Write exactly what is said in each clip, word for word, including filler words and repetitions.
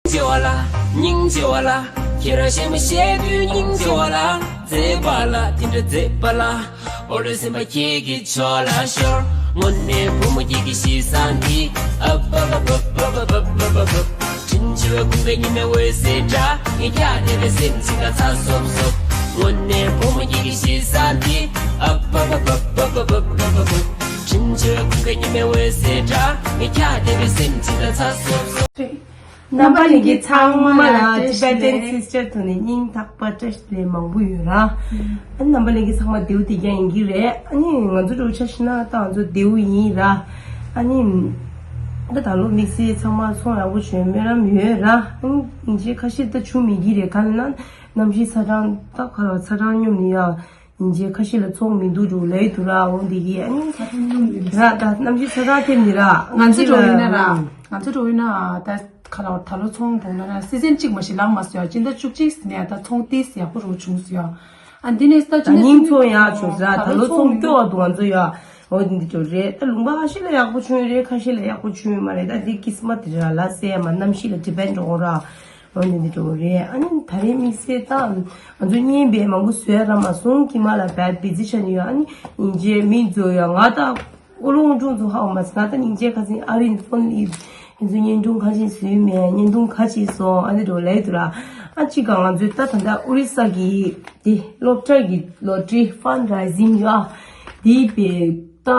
ཆེ་བ་ལ། སྙིང་རྗེ་བ་ལ། ཁྱེད་རང་གཞས་མ་བཤད་དུས་སྙིང་རྗེ་བ་ལ། མཛེས་པ་ལ་དེ་འདྲ་མཛེས་པ་ལ། འོ་ལོ་སེམས་པ་ཁྱེད་ཀྱི་ཕྱོགས་ལ་ཤོར། དངོས་གནས་བུ་མོ་ཁྱེད་ཀྱི་གཤིས་བཟང་འདི། ཨ་བ་བ་བ། དྲིན་ཆེ་བའི་ཁུང་པའི་ཉི་མའི་འོད་ཟེར་འདྲ། ངས་ཁྱེད་བལྟས་པའི་སེམས་ཅིག་ལ་ཚ་སོབ་སོབ། དངོས་གནས་བུ་མོ་ཁྱེད་ཀྱི་གཤིས་བཟང་འདི། ཨ་བ་བ་བ། དྲིན་ཆེ་བའི་ཁུང་པའི་ཉི་མའི་འོད་ཟེར་འདྲ། ངས་ཁྱེད་བལྟས་པའི་སེམས་ཅིག་ལ་ཚ་སོབ་སོབ། རྣམ་པ་ལྷན་རྒྱས་ཚང་མ་ལ་Tibetan Sister ཐོག་ནས་སྙིང་ཐག་པ་བཀྲ་ཤིས་བདེ་ལེགས་མང་པོ་ཡོད་ར། ཨ་ནི་རྣམ་པ་ལྷན་རྒྱས་ཚང་མ་བདེ་པོ་བདེ་རྐྱང་ཡིན་གྱི་རེད། ཨ་ནི་ང་ཚོ་འདྲ་བོ་ཆ་བཞག་ན་ད་ང་ཚོ་བདེ་པོ་ཡིན་ར། ཨ་ནི་ད་ད་ལོ་དམིགས་བསལ་ཚང་མ་ཚོང་ཡག་པོ་བྱོས་སྨོན་ལམ་ཡོད་ར། ཨ་ནི་ཉིན་བྱེད་ཁ་ཤས་ད་བྱུང་མེད་ཀྱི་རེད། ག་རེ་ན་གནམ་གཤིས་ཚ་གྲང་ད་ག་རེ་ཚ་གྲང་སྙོམས་ནས་ཡ། ཉིན་བྱེད་ཁ་ཤས་ལ་ཚོང་མི་འདུག་འགྲོ་ལས་འདུག་ར། འོ་འདི་གི་ཨ་ནི་ཚ་གྲང་སྙོམས་ནས་ར། ད་གནམ་གཤིས་ཚ་གྲང་ཐེབས་ནི་ར། ང་ཚོ་འགྲོ་ཡིན་ན་ར། ང་ཚོ་འགྲོ་ཡིན་ན་ད་ག་ལ་བར་ད་ལོ་ཚོང་འགྲོ་ན་ར་སི་ཛན་གཅིག་མ་ཞིག་ལངས་མ་སོང་ཡ། སྤྱི་ཟླ་བཅུ་གཅིག་ནས་ད་ཚོང་ཏིས་ཡག་པོ་རུ་བྱུང་སོང་ཡ། ཨ་འདི་ནས་ད་ད་སྙིང་ཚོང་ཡག་བྱུང་ཟེར་ར། ད་ལོ་ཚོང་སྐྱོ་བ་འདུག་ང་ཚོ་ཡ། འོ་འདི་འདྲ་རེད། ད་ལུང་པ་ཁ་ཤས་ལ་ཡག་པོ་བྱུང་ཡོད་རེད། ཁ་ཤས་ལ་ཡག་པོ་བྱུང་ཡོད་མ་རེད། ད་འདི་ཀིས་མ་དེ་ར་ལ་ཟེར་ཡ་མ། གནམ་གཤིས་ལ་ཌི་པེན་འགྲོ་གོ་ར། འོ་འདི་འདྲ་རེད། ཨ་ནི་ད་རེས་དམིགས་བསལ་ད་ང་ཚོ་བརྙན་དཔེ་མང་པོ་བཟོས་ར་མ་སོང་གི་མ་ལ་བད་བི་ཛི་ཆགས་ནས་ཡོད། ཨ་ནི་སྙིང་རྗེ་མི་ཚོ་ཡ། ང་ད་ཨོ་ལོང་ཀྲུང་ཚོ་ཧ་གོ་མ་སོང་། ང་ད་སྙིང་རྗེ་ཁ་སང་ཨ་རིན་ཕོན་ལི་ཁྱེད་ཚོ་བརྙན་ཐུང་ཁ་ཤས་བཟོས་མེད། བརྙན་ཐུང་ཁ་ཤས་སོང་། ཨ་འདི་འདྲ་ལས་འདུག་ར། ཨ་གཅིག་ག་ང་ཚོའི་ད་ད་ལྟ་ཨོ་རི་ས་གི་དེ་སློབ་གྲྭ་གི་ལོ་ཊ་རི་ཕན་རའི་ཛིང་ཡ། དེའི་པའི་ད་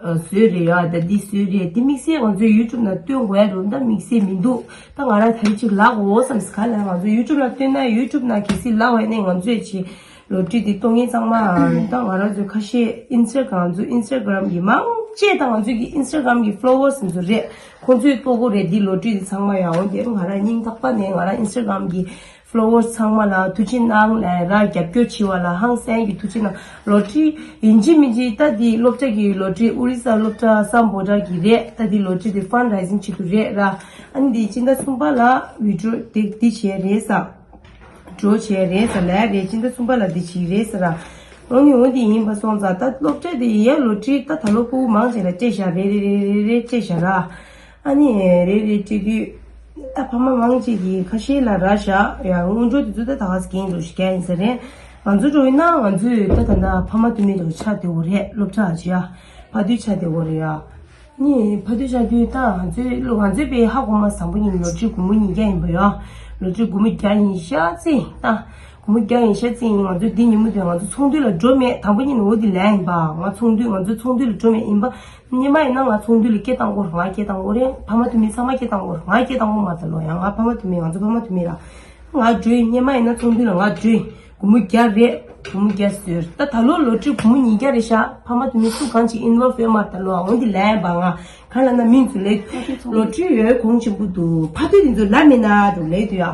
བཟོས་རེད་ཡ། ད་འདི་བཟོས་རེད། དེ་དམིགས་བསལ་ང་ཚོའི་ཡུ་ཊུབ་ནང་སྟོན་དགོས་ཡ་རུ་ད་དམིགས་བསལ་མི་འདུག་ད་ང་རང་ད་རེས་ཅིག་ལབ་དགོས་བསམ་སི་ག་ལ་ང་ཚོ་ཡུ་ཊུབ་ལ་སྟོན་ན་ཡུ་ཊུབ་ནང་གལ་སྲིད་ལབ་པ་ཡིན་ན་ང་ཚོས་ཅིག་ལོ་ཊ་རི་དེ་གཏོང་མཁན་ཚང་མ་ད་ང་རང་ཚོའི་ཁ་ཤས་ཨིན་སི་ཊ་གྷ་རམ་ཚོ་ཨིན་སི་ཊ་གྷ་རམ་གི་མང་ཆེ་ད་ང་ཚོའི་གི་ཨིན་སི་ཊ་གྷ་རམ་གི་ཕོ་ལོ་ཝར་སི་ཚོ་རེད། ཁོང་ཚོས་གཏོང་གོ་རེད། འདི་ལོ་ཊ་རི་དེ་ཚང་མ་ཡ། འོ་དེ་ང་རང་སྙིང་ཐག་པ་ནས་ང་རང་ཨིན་སི་ཊ་གྷ་རམ་གི་ཕོ་ལོ་ཝར་སི་ཚང་མ་ལ་ཐུགས་རྗེ་གནང་ལབ་ར། རྒྱབ་སྐྱོར་བྱེད་པ་ལ་ཧང་སང་གི་ཐུགས་རྗེ་གནང་། ལོ་ཊ་རི་ཡིན་གཅིག་མིན་གཅིག་ད་འདི་སློབ་གྲྭ་གི་ལོ་ཊ་རི་ཨོ་རི་ས་སློབ་གྲྭ་སམ་བྷོ་ཊ་གི་རེད། ད་འདི་ལོ་ཊ་རི་དེ་ཕན་རའི་ཛིང་བྱེད་དུ་རེད་ར། ཨ་ནི་འདི་སྤྱི་ཟླ་གསུམ་པ་ལ་ཝི་ཌི་ཡོ་དེ་འདི་བྱས་རེད་ས། ཌོ་བྱས་རེད་ས་ལབ་རེད། སྤྱི་ཟླ་གསུམ་པ་ལ་འདི་བྱས་རེད་ས་ར། འོ་ནི་འོ་འདི་ཡིན་པ་སོང་ཙང་ད་སློབ་གྲྭ་དེ་ཡ་ལོ་ཊ་རི་ད་ད་ལོ་ཕྲུ་གུ་མང་ཆེ་ལ་སྤྲད་བཞག་རེད་རེད་རེད་རེད་རེད་སྤྲད་བཞག་ར། ཨ་ནི་རེད་རེད་སྤྲད་དུས་ད་ཕ་མ་མང་ཆེ་གིས་ཁ་ཤས་ལ་རག་བཞག་ཡ། སྔོན་འགྲོ་དེ་ཚོ་ད་ད་ག་ཟེ་གྱིན་འགྲོ་ཞིག་རྒྱ་ཡིན་ས་རེད། ང་ཚོ་འགྲོ་ཡིན་ན་ང་ཚོས་ད་ད་ད་ཕ་མ་དུ་མའི་འགྲོ་ཆགས་བསྡད་ཡོད་རེད། སློབ་གྲྭ་ཨ་ཅི་ཡ་ཕ་དུས་ཆགས་བསྡད་ཡོད་རེད་ཡ། ནི་ཕ་དུས་ཆགས་དུས་ད་ང་ཚོའི་ང་ཚོའི་པའི་ཧ་གོ་མ་བཟང་པོ་ཡིན། ལོ་ཊ་རི་སྒོར་མོ་ཉིས་བརྒྱ་ཡིན་པ་ཡ། ལོ་ཊ་རི་སྒོར་མོ་བརྒྱ་ཡིན་ཤག་ཙི་ད། སྒོར་མོ་བརྒྱ་ཡིན་ཤག་ཙི་ཡིན། ང་ཚོ་འདི་ཉིན་མོ་དེ་ང་ཚོ་ཚོགས་འདུ་ལ་འགྲོ་མེད། དང་པོ་ཉིད་ནས་འོ་དེ་ལས་ཡིན་པ། ང་ཚོགས་འདུ་ང་ཚོ་ཚོགས་འདུ་ལ་འགྲོ་མེད་ཡིན་པ། སྔོན་མ་ཡིན་ན་ང་ཚོགས་འདུ་ལ་སྐད་བཏང་དགོས་རེད། ང་སྐད་བཏང་དགོས་རེད། ཕ་མ་དུ་མའི་ཚང་མ་སྐད་བཏང་དགོས་རེད། ང་སྐད་བཏང་དགོས་མ་ད་ལོ་ཡ། ང་ཕ་མ་དུ་མའི་ང་ཚོ་ཕ་མ་དུ་མའི་ལ་ང་འགྲོ་ཡིན། སྔོན་མ་ཡིན་ན་ཚོགས་འདུ་ལ་ང་འགྲོ་ཡིན། སྒོར་མོ་བརྒྱ་རེད། སྒོར་མོ་བརྒྱ་ཟེར། ད་ད་ལོ་ལོ་ཊ་རི་སྒོར་མོ་ཉིས་བརྒྱ་རེད་ཤག་ཕ་མ་དུ་མའི་སུ་གང་ཅིག་ཨིན་ཝོལ་ཝ་ཡོད་མ་ད་ལོ་ཡ། འོ་དེ་ལས་ཡིན་པ། ང་གང་ལ་ན་མིང་ཚོ་ལས་ལོ་ཊ་རི་ཡོད་གོང་ཆེན་པོ་འདུག་ཕ་དུས་དེ་ཚོ་ལ་མེད་ན་འགྲོ་ལས་དུ་ཡ།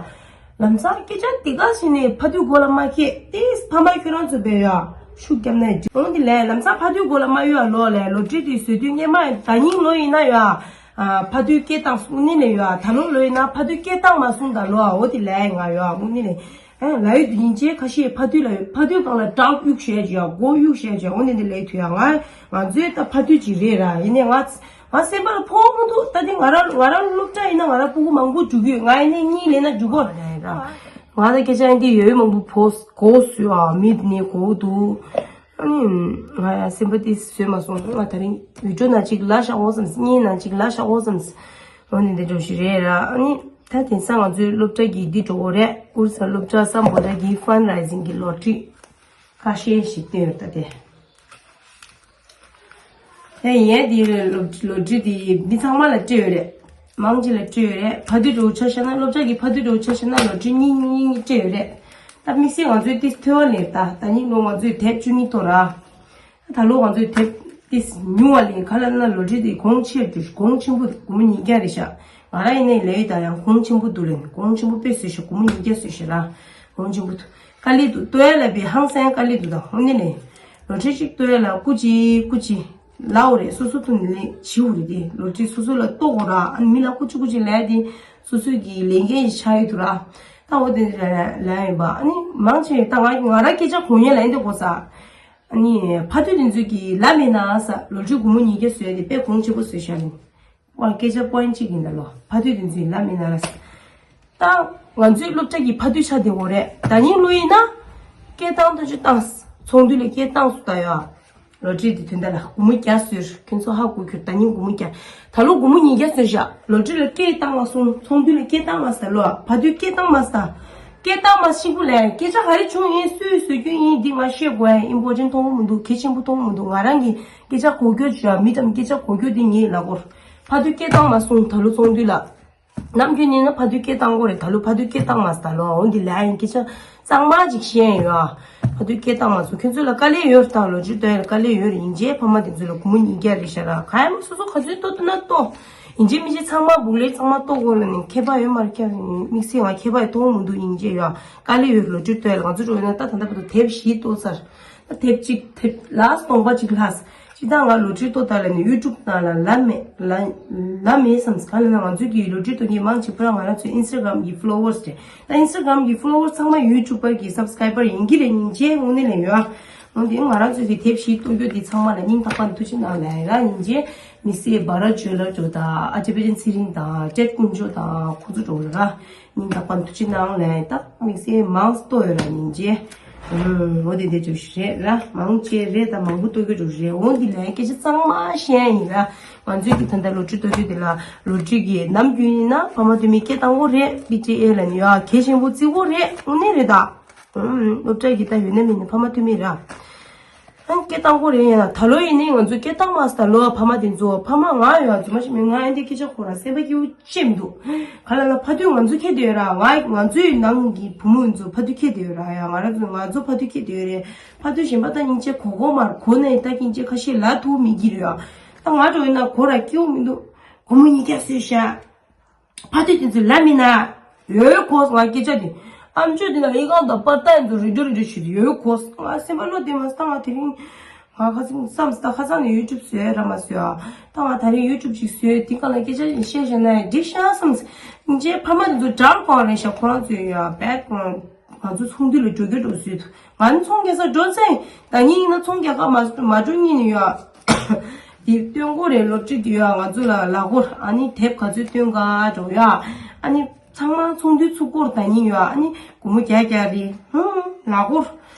ལམ་སང་སྐད་ཆ་དེ་ག་ཞིག་ནས་ཕ་དུས་མགོ་ལ་མ་ཁེལ་ཏེ་ཕ་མ་ཁྱོད་རང་ཚོ་བས་ཡ་ཤུགས་རྒྱབ་ན་འགྲིག་འོང་དེ་ལས་ལམ་སང་ཕ་དུས་མགོ་ལ་མ་གཡོ་ཡ་ལོ་ལས་ལོ་ཊ་རི་དེ་བཟོས་དུས་སྔོན་མ་ད་ཉིན་ལོ་ཡིན་ན་ཡ། ཕ་དུས་སྐད་བཏང་སོང་ནི་ལས་ཡ། ད་ལོ་ལོ་ཡིན་ན་ཕ་དུས་སྐད་བཏང་མ་སོང་ད་ལོ་འོ་དེ་ལས་ང་ཡ་འོང་ནི་ལས། ལ་ཡོད་དུ་ཡིན་ཅེས་ཁ་ཤས་ཕ་དུས་ལ་ཡོད། ཕ་དུས་སྒང་ལ་བྲག་གཡུག་བྱས་ཀྱི་ཡ། སྒོ་གཡུག་བྱས་ཀྱི་ཡ། འོ་ནི་འདི་ལས་དུས་ཡ། ང་ང་ཚོའི་ད་ཕ་དུས་ཅིག་རེད་ར། ཡིན་ནའི་ང་ང་སེམས་པ་ལ་ཕོག་མི་འདུག་ད་དེ་ང་རང་ང་རང་སློབ་གྲྭ་ཡིན་ན་ང་རང་ཕྲུ་གུ་མང་པོ་འཇུག་གི་ཡོད། ང་ཡིན་ནའི་གཉིས་ལས་ན་འཇུག་གོ་ར་ར། ང་ད་སྐད་ཆ་ཡིན་དེ་ཡོད་མང་པོ་ཕོག་གོ་སུ་ཨ་མི་ནི་གོ་འདུག་ཨ་ནི་ང་ཡ་སེམས་པ་དེ་བཟོས་མ་སོང་། ང་ད་རིང་བི་ཌི་ཡོ་ནང་ཅིག་ལ་ཤག་འོ་བསམ། བརྙན་ནང་ཅིག་ལ་ཤག་འོ་བསམ། འོ་ནི་འདི་འདྲ་ཞིག་རེད་ར། ཨ་ནི་ད་དེང་སང་ང་ཚོའི་སློབ་གྲྭ་གི་འདི་འགྲོ་གོ་རེད། ཨུ་རུ་ས་སློབ་གྲྭ་སམ་བྷོ་ཊ་གི་ཕན་རའི་ཛིང་གི་ལོ་ཊ་རི་ཁ་ཤས་ཤིག་བཏོན་ཡོད་ད་དེ། ཨེ་ཡས་འདི་ལོ་ལོ་ཊ་རི་འདི་མི་ཚང་མ་ལ་སྤྲད་ཡོད་རེད། མང་ཆེ་ལ་སྤྲད་ཡོད་རེད། ཕ་དུས་འགྲོ་ཆ་བཞག་ན་སློབ་གྲྭ་གི་ཕ་དུས་འགྲོ་ཆ་བཞག་ན་ལོ་ཊ་རི་གཉིས་གཉིས་གཉིས་སྤྲད་ཡོད་རེད། ད་དམིགས་བསལ་ང་ཚོའི་ཏིས་ཐོས་པ་ལས་ད་ད་ནི་ལོ་ང་ཚོའི་དེབ་བཅུ་གཉིས་ཐོག་ར། ད་ལོ་ང་ཚོའི་དེབ་ཏིས་ཉུང་བ་ལས་ག་ལ་ན་ལོ་ཊ་རི་འདི་གོང་ཆེ་འགྲོ་གོང་ཆེན་པོ་སྒོར་མོ་ཉིས་བརྒྱ་རེད་ཤག་ང་རང་ཡིན་ནའི་ལས་ཡོད་ད་ཡང་གོང་ཆེན་པོ་འདུག་ལས་གོང་ཆེན་པོ་དཔེ་བཟོས་ཤག་སྒོར་མོ་ཉིས་བརྒྱ་བཟོས་ཤག་ར། གོང་ཆེན་པོ་འདུག་དཀའ་ལས་འདུག་ལྟོས་ཡ་ལ་བའི་ཧང་སང་དཀའ་ལས་འདུག་ད་ཧོ་ནི་ལས་ལོ་ཊ་རི་ཅིག་ལྟོས་ཡ་ལ་སྐུ་མཁྱེན་སྐུ་མཁྱེན། ལའོ་རེད། སོ་སོ་ཐུག་ནས་ལས་བྱིའུ་རེད་དེ། ལོ་ཊ་རི་སོ་སོ་ལ་ལྟོ་གོ་ར། ཨ་ནི་མི་ལ་ཀུ་ཅི་ཀུ་ཅི་ལས་དེ་སོ་སོ་གི་ལས་འགན་ཡི་ཆ་ཡོད་དུ་ར། ད་འོ་དེ་ལས་ལས་ཡིན་པ། ཨ་ནི་མང་ཆེ་ད་ང་ང་ར་སྐད་ཆ་གོ་ཉན་ལ་ཡིན་དེ་གོ་ས། ཨ་ནི་ཕ་དུས་དེ་ཚོ་གི་ལ་མེད་ན་ས་ལོ་ཊ་རི་སྒོར་མོ་ཉིས་བརྒྱ་བཟོས་དེ་དཔེ་གོང་ཆེ་པོ་བཟོས་ཤག་ནི། ཨ་སྐད་ཆ་པོ་ཡིན་གཅིག་ཡིན་ད་ལོ། ཕ་དུས་དེ་ཚོ་གི་ལ་མེད་ན་ས། ད་ ད་ང་ཚོའི་སློབ་གྲྭ་གི་ཕ་དུས་ཆ་དེ་འོ་རེད། ད་ནིང་ལོ་ཡིན་ན་སྐད་བཏང་ཐོན་ཆུ་བཏང་། ཚོགས་འདུ་ལ་སྐད་བཏང་སུ་ད་ཡོད། ལོ་ཊ་རི་དེ་དོན་དག་ལ་སྒོར་མོ་བརྒྱ་བཟོས། ཁྱོད་ཚོ་ཧ་གོ་ཁྱོད་ད་ནིང་སྒོར་མོ་བརྒྱ། ད་ལོ་སྒོར་མོ་ཉིས་བརྒྱ་བཟོས་བཞག། ལོ་ཊ་རི་ལ་སྐད་བཏང་མ་སོང་། ཚོགས་འདུ་ལ་སྐད་བཏང་མ་ཟེར་ལོ། ཕ་དུས་སྐད་བཏང་མ་ཟེར། སྐད་བཏང་མ་ཤིང་བུ་ལས་སྐད་ཆ་ག་རེ་བྱུང་ཡིན། སུས་བཟོས་རྒྱུ་ཡིན་འདི་ང་ཤེས་དགོས་ཡ་ཡིན། འབོར་ཆེན་མཐོང་གི་མི་འདུག་གལ་ཆེན་པོ་མཐོང་གི་མི་འདུག་ང་རང་གི་སྐད་ཆ་གོ་རྒྱུ་བྱ་མི་ཙམ་སྐད་ཆ་གོ་རྒྱུ་འདི་ངའི་ལག་སྐོར། ཕ་དུས་སྐད་བཏང་མ་སོང་། ད་ལོ་ཚོགས་འདུ་ལ། ནམ་རྒྱུན་ཡིན་ན་ཕ་དུས་སྐད་བཏང་དགོས་རེད། ད་ལོ་ཕ་དུས་སྐད་བཏང་མ་སོང་། ད་ལོ་འོང་འདི་ལ་ཡིན་སྐད་ཆ་གཙང་མ་ཅིག་བཤད་ཡོད་ཨ། ཕ་དུས་སྐད་བཏང་མ་སོང་། ཁྱོད་ཚོ་ལ་དཀའ་ལས་ཡོད་རེད། ད་ལོ་ཊ་རི་ལྟོས་ཡ་ལ་དཀའ་ལས་ཡོད་རེད། ཡིན་རྗེས་ཕ་མ་དེ་ཚོ་ལ་སྒོར་མོ་ཉིས་བརྒྱ་རེད་ཤག་ར། ག་ཡ་མ་སོ་སོ་ག་ཚོད་ལྟོ་ལྟོ་ན་ལྟོ། ཡིན་རྗེས་མི་རྗེས་ཚང་མ་བུག་ལས་ཚང་མ་ལྟོ་དགོས་ལ་ནི་ཁྱད་པར་ཡོད་མ་རེད། ཁྱེད་དམིགས་བསལ་ང་ཁྱད་པར་ཡོད་མཐོང་མི་འདུག་ཡིན་རྗེས་ཡོད་དཀའ་ལས་ཡོད་རེད། ལོ་ཊ་རི་ལྟོས་ཡ་ལ་ང་ཚོ་འགྲོ་ཡོད་ན་ད་ད་ལྟ་བར་དུ་དེབ་བཞི་ལྟོ་ཚར། དེབ་གཅིག་དེབ་ལ་སྟོང་པ་གཅིག་ལྷག་སྤྱི་བཏང་ང་ལོ་ཊ་རི་ལྟོ་ད་ལ་ནི་ཡུ་ཊུབ་ནང་ལ་ལ་མེད་ལ་ལ་མེད་བསམ། ག་ལ་ན་ང་ཚོའི་གི་ལོ་ཊ་རི་ལྟོ་མཁན་མང་ཆེ་བོ་ར་ང་རང་ཚོའི་ཨིན་སི་ཊ་གྷ་རམ་གི་ཕོ་ལོ་ཝར་སི་རེད། ད་ཨིན་སི་ཊ་གྷ་རམ་གི་ཕོ་ལོ་ཝར་སི་ཚང་མ་ཡུ་ཊུབ་པར་གི་སབ་སི་ཀ་རའི་བར་ཡིན་གྱི་རེད། ཡིན་རྗེས་དངོས་གནས་ལ་ཡོད་ཨ། འོན་ཏེ་ང་རང་ཚོའི་གི་དེབ་བཞི་ལྟོ་རྒྱུ་དེ་ཚང་མ་ལ་སྙིང་ཐག་པ་ནས་ཐུགས་རྗེ་གནང་ལ་ཡིན་ར། ཡིན་རྗེས་དམིགས་བསལ་བྷ་ར་ཇུ་ལར་འགྲོ་དང་ཨ་ཅེ་པེ་ཅན་ཚེ་རིང་དང་ཏྲེད་དཀོན་མཆོག་དང་ཁོ་ཚོ་འགྲོ་ལ་ར། སྙིང་ཐག་པ་ཐུགས་རྗེ་གནང་ལན། ད་དམིགས་བསལ་མང་ཏོ་ཡོད་ལ་ཡིན་རྗེས། ཨུམ། འོ་དེ་འདྲ་ཅིག་རེད་ལ། མང་ཆེ་རེད། ད་མང་པོ་ལྟོ་རྒྱུ་འགྲོ་རེད། འོ་འདི་ལན་སྐད་ཆ་གཙང་མ་བཤད་ཡིན་ལ། ང་ཚོའི་གི་ད་ལྟ་ལོ་ཊ་རི་ལྟོ་རྒྱུ་དེ་ལ་ལོ་ཊ་རི་གི་ནམ་རྒྱུན་ཡིན་ན་ཕ་མ་དུ་མའི་སྐད་བཏང་གོ་རེད། པི་ཊི་ཨེ་ལ་ནི་ཡ་གལ་ཆེན་པོ་བརྩི་གོ་རེད། དངོས་གནས་རེད་ད། ཨུམ། སློབ་གྲྭ་གི་ད་ཡོད་ན་མེད་ན་ཕ་མ་དུ་མའི་ར། ཨང་སྐད་བཏང་གོ་རེད། ཡིན་ན་ད་ལོ་ཡིན་ནའི་ང་ཚོ་སྐད་བཏང་མ་སོང་། ད་ལོ་ཕ་མ་དེ་ཚོ་ཕ་མ་ང་ཡོད་རྫུན་མ་ཞིག་མིན། ང་ཨེ་འདི་སྐད་ཆ་གོ་ར་སེམས་པ་སྐྱིད་པོ་ཅིག་མི་འདུག་ག་ལ་ལ་ཕ་དུས་ང་ཚོ་ཁྱེད་དེ་ཡོད་ར། ང་ང་ཚོའི་ནང་གི་བུ་མོ་ཚོ་ཕ་དུས་ཁྱེད་དེ་ཡོད་ར། ཡ་ང་རང་ཚོ་ང་ཚོ་ཕ་དུས་ཁྱེད་དེ་ཡོད་རེད། ཕ་དུས་གཞན་པ་ད་སྙིང་རྗེ་གོ་གོ་མར་གོ་ནས་ད་སྙིང་རྗེ་ཁ་ཤས་ལ་ཐུག་མི་གི་རེད། ཡ་ད་ང་འགྲོ་ཡིན་ན་གོ་ར་སྐྱིད་པོ་མི་འདུག་སྒོར་མོ་ཉིས་བརྒྱ་བཟོས་ཤག་ཕ་དུས་དེ་ཚོ་ལ་མིན་ན་ཡོད་གོ། ང་སྐད་ཆ་དེ་ཨམ་ཅོག་དེ་ན་ཨི་ཁང་དང་པར་ཏན་དུ་རི་ཌོ་རི་ཌོ་བྱེད་དུ་ཡོད་གོ། ང་སེམས་པ་བློ་བདེ་མ་སོང་། ང་དེ་རིང་ང་ཁ་སང་བསམ་སྟ་ཁ་སང་ནས་ཡུ་ཊུབ་བཟོས་ར་མ་བཟོས་ཨ། ད་ང་ད་རིང་ཡུ་ཊུབ་ཅིག་བཟོས་དེ་ག་ལ་སྐད་ཆ་ཅིག་བཤད་བཞག་ན་འགྲིག་ཤག་བསམ། ངེད་ཕ་མ་དེ་ཚོ་དྲང་གོང་རེད་ཤག་ཁོ་རང་ཚོས་ཡ་བད་ང་ཚོ་ཚོང་འདུས་ལ་འགྲོ་རྒྱུ་འགྲོ་བཟོས་འདུག་ང་ནི་ཚོང་རྒྱག་ས་འགྲོ་ཚེ་ད་ཉིན་ཡིན་ན་ཚོང་རྒྱག་ག་མ་མ་འགྲོ་ཉིན་ཡོད། དེ་སྟོན་གོ་རེད། སློབ་ཁྲིད་དེ་ཡོད། ང་ཚོ་ལ་ལག་སྐོར་ཨ་ནི་དེབ་ག་ཚོད་སྟོན་ག་འགྲོ་ཡ། ཨ་ནི་ཚང་མ་ཚོང་འདུས་ཚུགས་སྐོར་ད་ཉིན་ཡོད། ཨ་ནི་སྒོར་མོ་བརྒྱ་བརྒྱ་རེད། ཧུམ། ལག་སྐོར་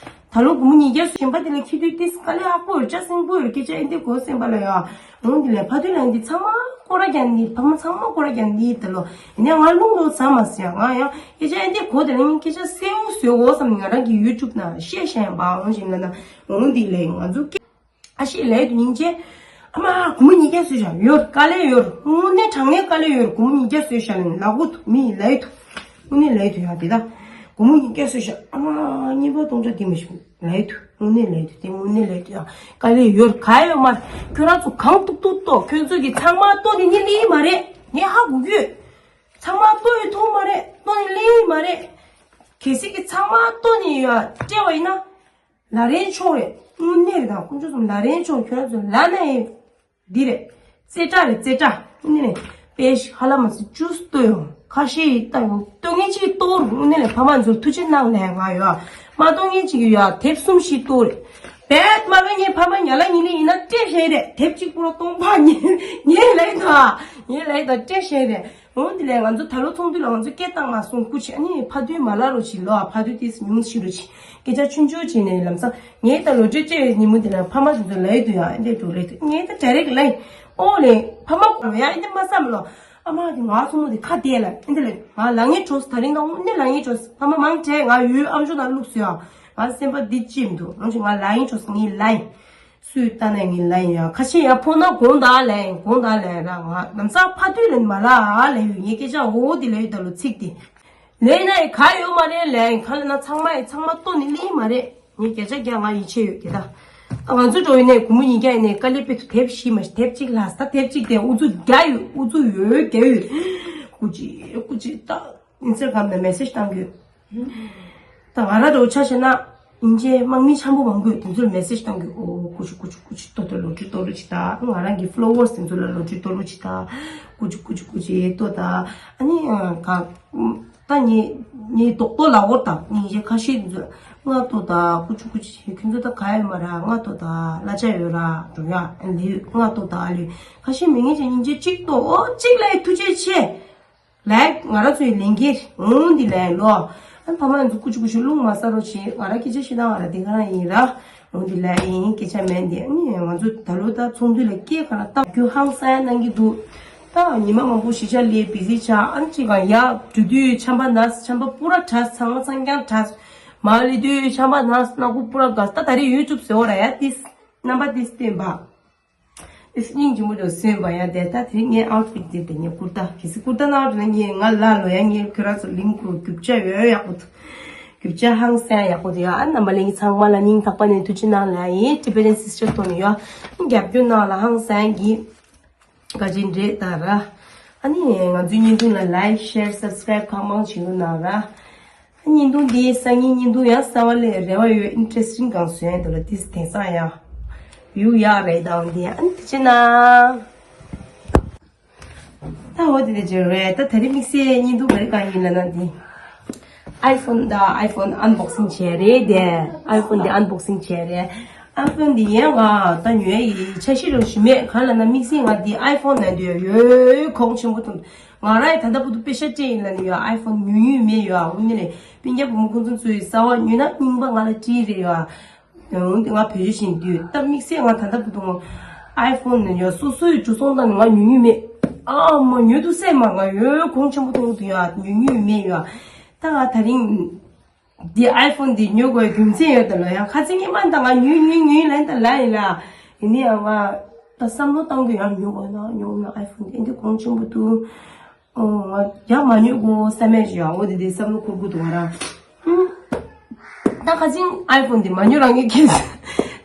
ད་ལོ་སྒོར་མོ་ཉིས་བརྒྱ་སུ་གཞན་པ་དེ་ལ་ཁྱི་དུས་ཏིས་དཀའ་ལས་ཁག་པོ་ཡོད། ཅག་སེང་པོ་ཡོད། སྐད་ཆ་ཨེ་འདི་གོ་སེམས་པ་ལ་ཡ། འོང་དེ་ལས་ཕ་དུས་ལ་འདི་ཚང་མ་སྐོར་ར་རྒྱག་འདི་ཕ་མ་ཚང་མ་སྐོར་ར་རྒྱག་འདི་ད་ལོ། ཡིན་ནའི་ང་རླུང་ལོ་ཚ་མ་ཟེར་ང་ཡང་སྐད་ཆ་ཨེ་འདི་གོ་དེ་ལ་ངས་སྐད་ཆ་གསལ་བོ་བཟོས་འོ་བསམ་ནས་ང་རང་གི་ཡུ་ཊུབ་ནང་བཤད་བཤད་ཡང་པ་འོང་བཞིན་ལ་ན་འོང་འདི་ལས་ང་ཚོ་སྐད་ཨ་ཤེས་ལས་དུ་སྙིང་རྗེ། ཨ་མ་སྒོར་མོ་ཉིས་བརྒྱ་བཟོས་བཞག་ཡོད། དཀའ་ལས་ཡོད། དངོས་གནས་དྲང་གནས་དཀའ་ལས་ཡོད། སྒོར་མོ་ཉིས་བརྒྱ་བཟོས་བཞག་ལ་ལག་པོ་དུ་མི་ལས་དུ། དངོས་གནས་ལས་དུ་ཡ་དེ་ད། སྒོར་མོ་ཉིས་བརྒྱ་བཟོས་བཞག་ཨ་མ་གཉིས་པ་སྟོང་ཕྲག་དེ་མི་ཤོང་ལས་དུ། དངོས་གནས་ལས་དུ་དེ་དངོས་གནས་ལས་དུ་ཡ། དཀའ་ལས་ཡོད་ག་ཡོད་མ། ཁྱོད་རང་ཚོ་གང་ཐུག་ཐུག་ལྟོ། ཁྱོད་ཚོ་གི་ཚང་མ་ལྟོ་ནི་ནི་ལི་མ་རེད། ངས་ཧ་གོ་གི་ཡོད། ཚང་མ་ལྟོ་ཡི་ཐུག་མ་རེད། ལྟོ་ནི་ལི་མ་རེད། གལ་སྲིད་ཀྱི་ཚང་མ་ལྟོ་ནི་ཡ་སྤྲད་པ་ཡིན་ན། ལ་རེན་ཆོག་རེད། དངོས་གནས་རེད། ད་དཀོན་མཆོག་གསུམ་ལ་རེན་ཆོག་ཁྱོད་རང་ཚོ་ལ་ན་ཡིན། འདི་རེད། རྩེ་གྲ་རེད་རྩེ་གྲ། དངོས་གནས་རེད། དཔེ་ཞིག་ཧ་ལམ་མ་སི་ཅུས་ལྟོས་ཡོང་ཁ་ཤས་ཡིན་ལྟ་ཡོང་ལྟོ་ངན་ཅིག་ལྟོ་རུ་དངོས་གནས་རེད། ཕ་མ་ཚོར་ཐུགས་རྗེ་གནང་ལན་ང་ཡོད། མ་ལྟོ་ངན་ཅིག་ཡོད་དེབ་གསུམ་ཞིག་ལྟོ་རེད། བེད་མ་རེད། ངའི་ཕ་མ་ཉ་ལ་ཉི་ལི་ཡིན་ན་སྤྲད་ཤེས་རེད། དེབ་གཅིག་པུ་ར་སྟོང་པ་ཉེ་ཉེ་ལས་དང་ཉེ་ལས་དང་སྤྲད་ཤེས་རེད། འོ་དེ་ལས་ང་ཚོ་ད་ལོ་ཚོགས་འདུ་ལ་ང་ཚོ་སྐད་བཏང་མ་སོང་སྐུ་མཁྱེན། ཨ་ནི་ཕ་དུས་མ་ལ་རོ་ཆི་ལོ་ཨ་ཕ་དུས་ཏིས་ཉུང་ཤི་རོ་ཆི་སྐད་ཆ་ཆུང་ཆུང་བྱས་ནས་ལམ་སང་ངས་ད་ལོ་ཊ་རི་སྤྲད་ཉིན་མོ་དེ་ལ་ཕ་མ་དེ་ཚོ་ལ་ཡི་དུ་ཡ་ཨེ་འདྲས་འགྲོ་རེད་དུ་ངས་ད་ཌའི་རེག་ལ་ཡི་ཨོ་ལེ་ཕ་མ་གོ་ཡ་ཨེ་འདྲས་མ་བསམ་ལོ། ཨ་མ་དེ་ང་ཚོ་མོ་དེ་ཁ་བདེ་ལ་ཨེ་འདྲས་ལ་ང་ལ་ངའི་གྲོགས་ད་རིང་ད་ཨུ་ནི་ལ་ངའི་གྲོགས་ཕ་མ་མང་དྲས་ང་ཡུལ་ཨམ་ཅོག་ནང་བླུགས་སོ་ཡ་ང་སེམས་པ་འདི་ཅི་མི་འདུག་ང་ཚོ་ང་ལ་ངའི་གྲོགས་ངའི་ལ་ཡི། སུས་ལྟ་ནས་ངས་ལན་ཡང་ཁ་ཤས་ཡང་ཕོག་ན་དགོངས་དག་ལན་དགོངས་དག་ལན་ར་ང་ལམ་སང་ཕ་དུས་ལན་མ་ལ་ཨ་ལན་ཡོད་ངས་སྐད་ཆ་འོ་དེ་ལན་ཡོད་ད་ལོ་ཚིག་དེ་ལན་ན་ཡི་ག་ཡོད་མ་རེད་ལན་ག་ལ་ན་ཚང་མ་ཡི་ཚང་མ་ལྟོ་ནི་ལི་མ་རེད་ངས་སྐད་ཆ་རྒྱག་ང་ཡིད་ཆེས་ཡོད་དེ་ད་ང་ཚོ་འགྲོ་ཡིན་ནས་གུ་མོ་ཡིན་རྒྱ་ཡིན་ནས་དཀའ་ལས་དཔེ་ཐུ་དེབ་ཤི་མ་ཤི་དེབ་གཅིག་ལ་ས་དེབ་གཅིག་དེ་ཨུ་ཚུགས་རྒྱ་ཡོད་ཨུ་ཚུགས་ཡོད་རྒྱ་ཡོད་ཀུ་ཅི་ཀུ་ཅི་ད། ཨིན་སི་ཊ་གྷ་རམ་ནང་མེ་སེ་ཇི་བཏང་གི་ཡོད། ད་ང་རང་འདྲ་བོ་ཆ་བཞག་ན་ཨིན་ཇིའི་དམག་མི་འཆམ་པོ་མང་པོས་དེ་ཚོར་མེ་སེ་ཇི་བཏང་གི་ཡོད། ཨོ་ཀུ་ཅི་ཀུ་ཅི་ཀུ་ཅི་ལྟོ་ལྟོ་ལོ་ཊ་རི་ལྟོ་ལོ་ཅི་ད་ང་རང་གི་ཕོ་ལོ་ཝར་སི་དེ་ཚོ་ལ་ལོ་ཊ་རི་ལྟོ་ལོ་ཅི་ད་ཀུ་ཅི་ཀུ་ཅི་ཀུ་ཅི་ལྟོ་ད་ཨ་ནི་ག་ད་ངའི་ངའི་རྡོག་རྡོག་ལ་འོར་ད་ངའི་ཡེ་ཁ་ཤས་དེ་ཚོ་ང་ལྟོ་ད་ཀུ་ཅི་ཀུ་ཅི་ཁྱོད་ཚོ་ད་ག་ཡོད་མ་ར་ང་ལྟོ་ད་གླ་ཆ་ཡོད་ར་འགྲོ་ཡ་ལེ་ང་ལྟོ་ད་ལེ་ཁ་ཤས་མི་ངན་ཅན་ཨིན་ཇི་གཅིག་ལྟོ་ཨོ་གཅིག་ལ་ཐུགས་རྗེ་ཆེ། ལའིག་ང་རང་ཚོའི་ལས་འགན་འོང་འདི་ལས་ལོ། ཨ་ཕ་མ་ཚོ་ཀུ་ཅུ་ཀུ་ཅུ་རླུང་མ་ཟ་རོགས་བྱེད། ང་རང་སྐད་ཆ་བཤད་སྟངས་ང་རང་དེ་ག་རང་ཡིན་ར། འོང་འདི་ལས་ཡིན་སྐད་ཆ་མེད་འདི། ཨ་ནི་ང་ཚོ་ད་ལོ་ད་ཚོགས་འདུ་ལ་སྐད་ག་རང་བཏང་རྒྱུ་ཧང་སང་གནང་གི་འདུག་ད་ཉི་མ་མང་པོ་གཞིས་ཆགས་ལས་བི་ཟི་ཆགས། ཨ་ནི་ཅིག་ག་ཡག་འགྲོ་དུས་ཆམ་པ་ན་ཆམ་པ་པུ་ར་དྲག་ཚང་མ་ཚང་རྐྱང་དྲག་མ་ལི་དུས་ཆམ་པ་ན་སྣ་ཁུག་པུ་ར་ག་ད་ད་རེས་ཡུ་ཊུབ་བཟོ་ར་ཡ་ཏིས་རྣམ་པ་ཏིས་བསྟན་པ། ཨིས་སྙིང་རྗེ་མོ་དང་སེམས་པ་ཡང་དེ་ལྟ་དེ་ངའི་ཨའུ་ཕིཊ་དེ་དེ་ངའི་ཀུར་ཏ་གལ་སྲིད་ཀུར་ཏ་ནང་དུ་ངས་ང་ལ་ལོ་ཡང་ངས་ཁྱོད་རང་ཚོ་ལིང་ཀུར་རྒྱུ་ཆ་ཡོད་ཡག་པོ་འདུག་རྒྱུ་ཆ་ཧང་སང་ཡག་པོ་འདུག་ཡ། ཨ་རྣམ་པ་ལྷན་རྒྱས་ཚང་མ་ལ་སྙིང་ཐག་པ་ནས་ཐུགས་རྗེ་གནང་ལ་ཡིན། ཊི་བེ་ཊན་སིས་ཊར་ཐོག་ནས་ཡོད་རྒྱབ་སྐྱོར་གནང་ལ་ཧང་སང་གི་བཀའ་དྲིན་རེད་ད་ར། ཨ་ནི་ང་ཚོའི་བརྙན་ཐུང་ལ་ལའིག་ཤེར་སབ་སི་ཀ་རའིབ་གང་མང་བྱེད་རོགས་གནང་ར། བརྙན་ཐུང་འདི་སང་ཉིན་བརྙན་ཐུང་ཡང་གསར་བ་སླེབས་རེ་བ་ཡོད། ཨིན་ཊི་རེ་སི་ཊིང་གང་བཟོས་འདུག་ལ་དེ་དེང་སང་ཡང་བིའུ་ཡག་རེད་དང་འདི། ཨ་ནི་དེ་བྱས་ན་ད་འོ་དེ་དེ་བྱས་རེད། ད་ད་རེས་དམིགས་བསལ་བརྙན་ཐུང་ག་རེ་གང་ཡིན་ལབ་ན་འདི་ཨའི་ཕོན། ད་ཨའི་ཕོན་ཨན་བོག་སིང་བྱས་རེད། དེ་ཨའི་ཕོན་འདི་ཨན་བོག་སིང་བྱས་རེད། ཨའི་ཕོན་འདི་ཡན་ང་ད་ཉོ་ཡ་ཡི་འཆར་གཞི་རོ་ཞིག་མེད། གང་ལབ་ན་དམིགས་བསལ་ང་འདི་ཨའི་ཕོན་ནང་དུ་ཡོད་གོང་ཆེན་པོ་ཐོན། ང་རང་ཡི་ད་ལྟ་བར་དུ་པེ་ཤ་སྤྲད་ཡིན་ལབ་ནས་ཡོད། ཨའི་ཕོན་ཉོ་ཉོས་མེད་ཡོད། འོ་ནི་ལས་སྤུན་ཀྱག་བུ་མོ་ཁོང་ཚོ་ཚོའི་གསར་བ་ཉོས་ན་རྙིང་པ་ང་ལ་སྤྲད་རེད་ཡོད། འོ་འདི་ང་བེད་སྤྱོད་བྱེད་དུས་ད་དམིགས་བསལ་ང་ད་ལྟ་བར་དུ་ང་ཨའི་ཕོན་ནས་ཡོད་སོ་སོའི་འགྲོ་སོང་བཏང་ནས་ང་ཉོ་ཉོས་མེད། ཨ་མ་ཉོ་འདུག་སེ་མ་ང་ཡོད་གོང་ཆེན་པོ་གཏོང་གི་འདུག་ཡོད། ཉོ་ཉོས་མེད་ཡོད། ད་ང་ད་རིང་འདི་ཨའི་ཕོན་འདི་ཉོ་དགོས་རྒྱུ་མཚན་ཡོད་ད་ལོ། ཡང་ཁ་སང་ཉི་མ་ད་ང་ཉོས་ཉོས་ཉོས་ལན་ད་ལ་ཡིན་ལ། ཡིན་ནི་ཡང་ང་ད་བསམ་བློ་བཏང་གི་ཡང་ཉོ་དགོས་ན་ཉོ་ན་ཨའི་ཕོན་འདི་འདི་གོང་ཆེན་པོ་འདུག་ཨོ་ང་ཡང་མ་ཉོས་གོ་བསམ་མེད་ཅིག་ཡང་འོ་དེ་དེ་བསམ་བློ་འཁོར་གི་འདུག་ང་རང་། ཨུམ། ད་ཁ་སང་ཨའི་ཕོན་འདི་མ་ཉོས་རང་གི་ཁེལ།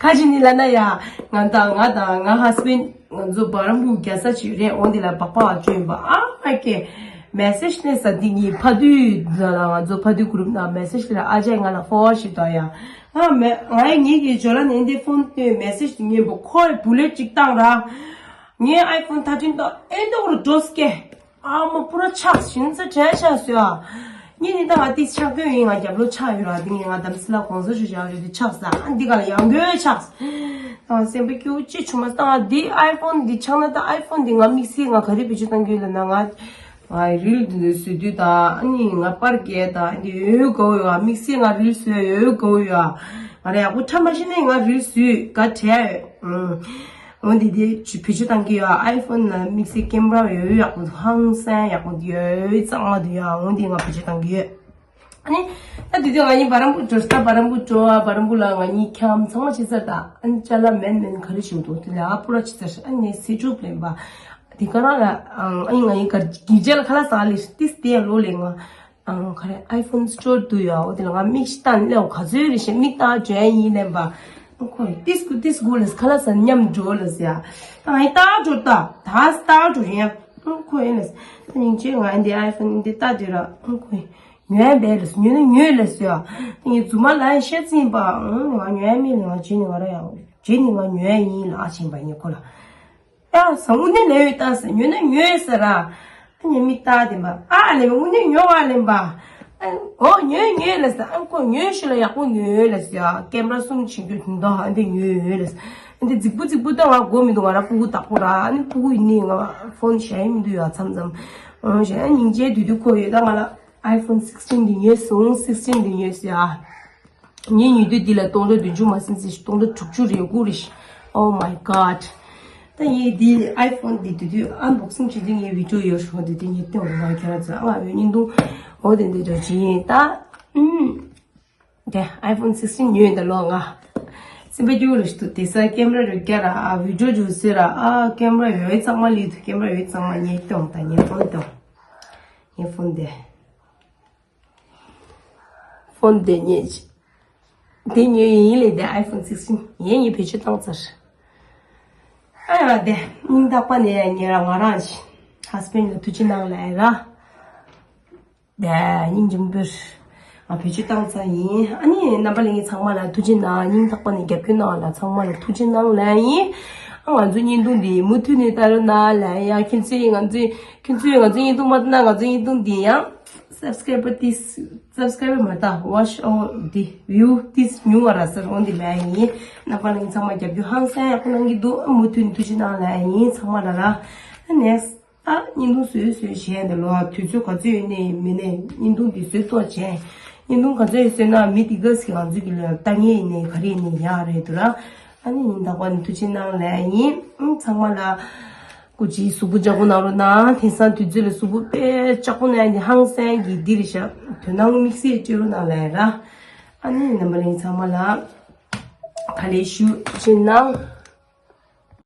ཁ་ཅིག་ནི་ལབ་ན་ཡ་ང་དང་ང་དང་ང་ཧ་སི་བེན་ང་ཚོ་བ་རམ་བུ་རྒྱ་ས་ཅིག་རེད། འོ་འདི་ལ་སྦག་སྦག་བཅོས་ཡིན་པ། ཨ་ཨ་ཀེ་མེ་སེཇ་ནས་ས་འདི་གཉིས་ཕ་དུས་ལ་ང་ཚོ་ཕ་དུས་གུ་རུབ་ནང་མེ་སེཇ་ལ་ཨ་ཅག་ང་ལ་ཧྥོ་ཝར་ཞིག་བཏང་ཡ། ང་མེ་ང་ཡི་ངེད་ཀྱི་ཇོ་ལ་ནས་འདི་ཕོན་དུ་མེ་སེཇ་དེ་ཉན་པོ་ཁོའི་བུ་ལེ་ཅིག་བཏང་ར། ངའི་ཨའི་ཕོན་ཐ་ཐིན་དང་ཨེ་འདུག་རུ་འགྲོ་སྐད། ཨ་མ་པུ་ར་ཆགས་ཤིན་ཙ་བྲལ་ཆགས་སོ་ཡ། ངས་ནི་ད་ང་ཏིས་ཆགས་སྐྱོན་ཡིན། ང་རྒྱབ་ལོ་ཆགས་ཡོད་ར། འདི་ངས་ང་དམ་སྲི་ལ་གོང་ས་ཞུ་བྱ་རེད་དེ་ཆགས་ས། ཨ་འདི་ག་ལ་ཡང་གོས་ཆགས། ཨ་སེམས་པ་སྐྱོ་ཅི་བྱུང་མ་སྟངས། ཨ་འདི་ཨའི་ཕོན་འདི་ཆགས་ན་ད་ཨའི་ཕོན་འདི་ང་དམིགས་བསལ་ང་ག་རེ་བེད་སྤྱོད་གཏང་གི་ཡོད་ལབ་ན་ང་ང་རིལ་འདི་བཟོ་དུས་ད་ཨ་ནི་ང་པར་རྒྱག་ད་འདི་ཡོད་གོ་ཡོད། དམིགས་བསལ་ང་རིལ་བཟོས་ཡོད་གོ་ཡོད། ང་ར་ཡག་པོ་ཁྲ་མ་ཤེས་ནས་ང་རིལ་བཟོས་ག་བྲལ་ཡོད། འོ་འདི་དེ་བེད་སྤྱོད་བཏང་གི་ཡོད། ཨའི་ཕོན་ལ་དམིགས་བསལ་ཀེམ་ར་ཡོད་ཡག་པོ་ཧང་སང་ཡག་པོ་ཡོད་གཙང་མ་འདུག་ཡ། འོ་འདི་ང་བེད་སྤྱོད་བཏང་གི་ཡོད། ཨ་ནི་ད་དུས་དུས་ང་ཡིན་བ་རམ་བུ་འགྲོ་ད་བ་རམ་བུ་འགྲོ་བ་རམ་བུ་ལ་ང་གཉིས་འཁྱམ་ཚང་མ་བྱེད་ཚར། ད་ཨ་ནི་ཅ་ལག་མེན་མེན་ག་རེ་བྱུང་འདུག་དེ་ལ་ཨ་པུ་ར་བྱེད་ཚར། ཨ་ནི་སི་ཅུབ་ལེན་པ་དེ་ག་རང་ལ་ཨ་ནི་ང་ཡིན་གར་གི་ཅ་ལག་ཁ་ལག་ཟ་ལེ་ཏིས་དེ་ལོ་ལེ་ང་ཨང་ག་རེ་ཨའི་ཕོན་སི་ཊོར་དུ་ཡོད། འོ་དེ་ལ་ང་མིག་ཤི་ཏང་ལེའོ་ག་ཚོད་རེ་ཞེ་མིག་ཏང་བྱོན་ཡིན་ལེན་པ། ཨང་ཁོས་ཏིས་ཀུ་ཏིས་གུ་ལས་ཁ་ལག་ཟ་མཉམ་འགྲོ་ལས་ཡ། ད་ང་ཡི་ཏང་འགྲོ་ད་ད་སི་ཏང་འགྲོ་ཡིན། ཨང་ཁོས་ལས་ད་སྙིང་རྗེ་ང་འདི་ཨའི་ཕོན་འདི་ལྟ་དུས་ར་ཨང་ཁོས་ཉོས་པས་ལས་ཉོས་ན་ཉོས་ལས་ཡ། ད་ངས་རྫུན་མ་ལ་ཡ་བཤད་ཚིན་པ། ཨང་ང་ཉོས་མེད་ལས་ང་བྱས་ནས་ང་ར་ཡ་བྱས་ནས་ང་ཉོས་ཡིན་ལ་ཨ་ཆེན་པ་ངས་ཁོ་ལ། ཡ་ཟ་འུ་ནས་ལས་ཡོད་ད་ཟེར། ཉོས་ན་ཉོས་ཟེར་ར། ཨ་ཉེ་མིག་ལྟ་དེ་མ་ཨ་ལེ་འུ་ནས་ཉོ་བ་ལེན་པ། ཨོ་ཉོས་ཉོས་ལ་ཟེར། ཨ་ཁོ་ཉོས་ཤི་ལ་ཡག་པོ་ཉོས་ལ་ཟེར། ཡ་ཀེམ་ར་སུམ་ཆིག་རྒྱུ་དུང་ད་ཨ་འདི་ཉོས་ལ་ཟེར། ཨ་འདི་རྫིག་པོ་རྫིག་པོ་ད་ང་གོ་མི་འདུག་ང་ར་སྤུ་གུ་བདག་པོ་ར། ཨ་ནི་སྤུ་གུ་ཡིན་ནི་ང་ཕོན་བྱས་མི་འདུག་ཡ་མཚམས་མཚམས། ཨོ་ཞེ་ཨ་སྙིང་རྗེ་དུས་དུས་ཁོ་ཡོད་ད་ང་ལ་ཨའི་ཕོན་སིག་སི་ཊིན་འདི་ཉོས་སོང་། སིག་སི་ཊིན་འདི་ཉོས་ཟེར་ཡ། ངའི་ཉེ་དུས་འདི་ལ་སྟོང་ཕྲག་བདུན་ཅུ་མ་ཟིན་ཟིན་ཞིག་སྟོང་ཕྲག་དྲུག་ཅུ་རེ་དགུ་རེ་ཞིག Oh my god། ད་ངས་འདི་ཨའི་ཕོན་འདི་དུས་དུས་ཨན་བོག་སིང་བྱེད་དུས་ངའི་བི་ཌིའོ་ཡོད་ཞོག་འདི་དུས་ངས་སྟོན་འོང་ང་ཁྱེད་རང་ཚོ་ཨ་ང་བའི་བརྙན་ཐུང་འོ་དེ་འདི་འདྲ་བྱེད་ཡིན་ད། ཨུམ། དེ་ཨའི་ཕོན་སིག་སི་ཊིན་ཉོས་ཡིན་ད་ལོ་ང་སེམས་པ་སྐྱིད་པོ་རེ་ཞིག་འདུག་དེ་ས་ཀེམ་ར་རུ་རྒྱ་ར་ཨ་བི་ཌིའོ་འཇུ་ཟེར་ར་ཨ་ཀེམ་ར་ཡོད་གཙང་མ་ལི་དུ་ཀེམ་ར་ཡོད་གཙང་མ་ངས་སྟོན་ད་ངའི་ཕོན་སྟོན་ངའི་ཕོན་དེ། ཕོན་དེ་ཉེས། དེ་ཉོས་ཡིན་ལས་དེ་ཨའི་ཕོན་སིག་སི་ཊིན་ངས་ངས་བེད་སྤྱོད་བཏང་ཚར། ཨ་ཡ་དེ་སྙིང་ཐག་པ་ནས་ངས་ར་ང་རང་ཧ་སི་བེན་ལ་ཐུགས་རྗེ་གནང་ལ་ཡ་ར། དེ་སྙིང་རྗེ་མོ་པོས་ང་བེད་སྤྱོད་བཏང་ཚར་ཡིན། ཨ་ནི་རྣམ་པ་ལྷན་རྒྱས་ཚང་མ་ལ་ཐུགས་རྗེ་གནང་། སྙིང་ཐག་པ་ནས་རྒྱབ་སྐྱོར་གནང་བ་ལ་ཚང་མ་ལ་ཐུགས་རྗེ་གནང་ལ་ཡིན། ཨ་ང་ཚོའི་བརྙན་ཐུང་འདི་མུ་མཐུད་ནས་ལྟ་རོགས་གནང་ལ་ཡ། ཁྱེད་ཚོས་ང་ཚོའི་ཁྱེད་ཚོས་ང་ཚོའི་བརྙན་ཐུང་མ་ལྟ་ན་ང་ཚོའི་བརྙན་ཐུང་འདི་ཡང་སབ་སི་ཀ་རའི་བར་ཏིས་སབ་སི་ཀ་རའི་བར་མ་ལྟ་ཝ་ཆི་ཨ་འདི་བིའུ་ཏིས་ཉུང་བ་ར་ཟེར་འོང་འདི་མ་ཡིན། རྣམ་པ་ལྷན་རྒྱས་ཚང་མ་རྒྱབ་སྐྱོར་ཧང་སང་ཡག་པོ་གནང་གི་འདུག་མུ་མཐུད་ནས་ཐུགས་རྗེ་གནང་ལ་ཡིན་ཚང་མ་ལ་ར། ནེགསི། ཨ་བརྙན་ཐུང་བཟོས་བཟོས་བྱས་ནས་ལོ་དུས་ཚོད་ག་ཚོད་ཡོད་ནའི་མེད་ནའི་བརྙན་ཐུང་འདི་བཟོས་ཐུབ་བྱས། བརྙན་ཐུང་ག་ཚོད་ཡོད་བཟོས་ན་མི་འདི་ག་ཟིག་ང་ཚོ་གི་ལ་ལྟ་མཁན་ཡིན་ནའི་ག་རེ་ཡིན་ནའི་ཡག་རེད་འདུག་ར། ཨ་ནི་ཡིན་ད་གོ་ནི་ཐུགས་རྗེ་གནང་ལབ་ཡིན། ཨང་ཚང་མ་ལ་སྐུ་མཁྱེན་གཟུགས་པོ་ཅག་པོ་གནང་རོགས་གནང་། དེང་སང་དུས་ཚོད་ལ་གཟུགས་པོ་དཔེ་ཅག་པོ་གནང་ཡ་འདི་ཧང་སང་གི་འདི་རེད་ཤག་དོ་སྣང་དམིགས་བསལ་སྤྲད་རོགས་གནང་ལབ་ཡ་ར། ཨ་ནི་རྣམ་པ་ལྷན་ཚང་མ་ལ་ག་ལེ་ཞུ་ཅེ་ན།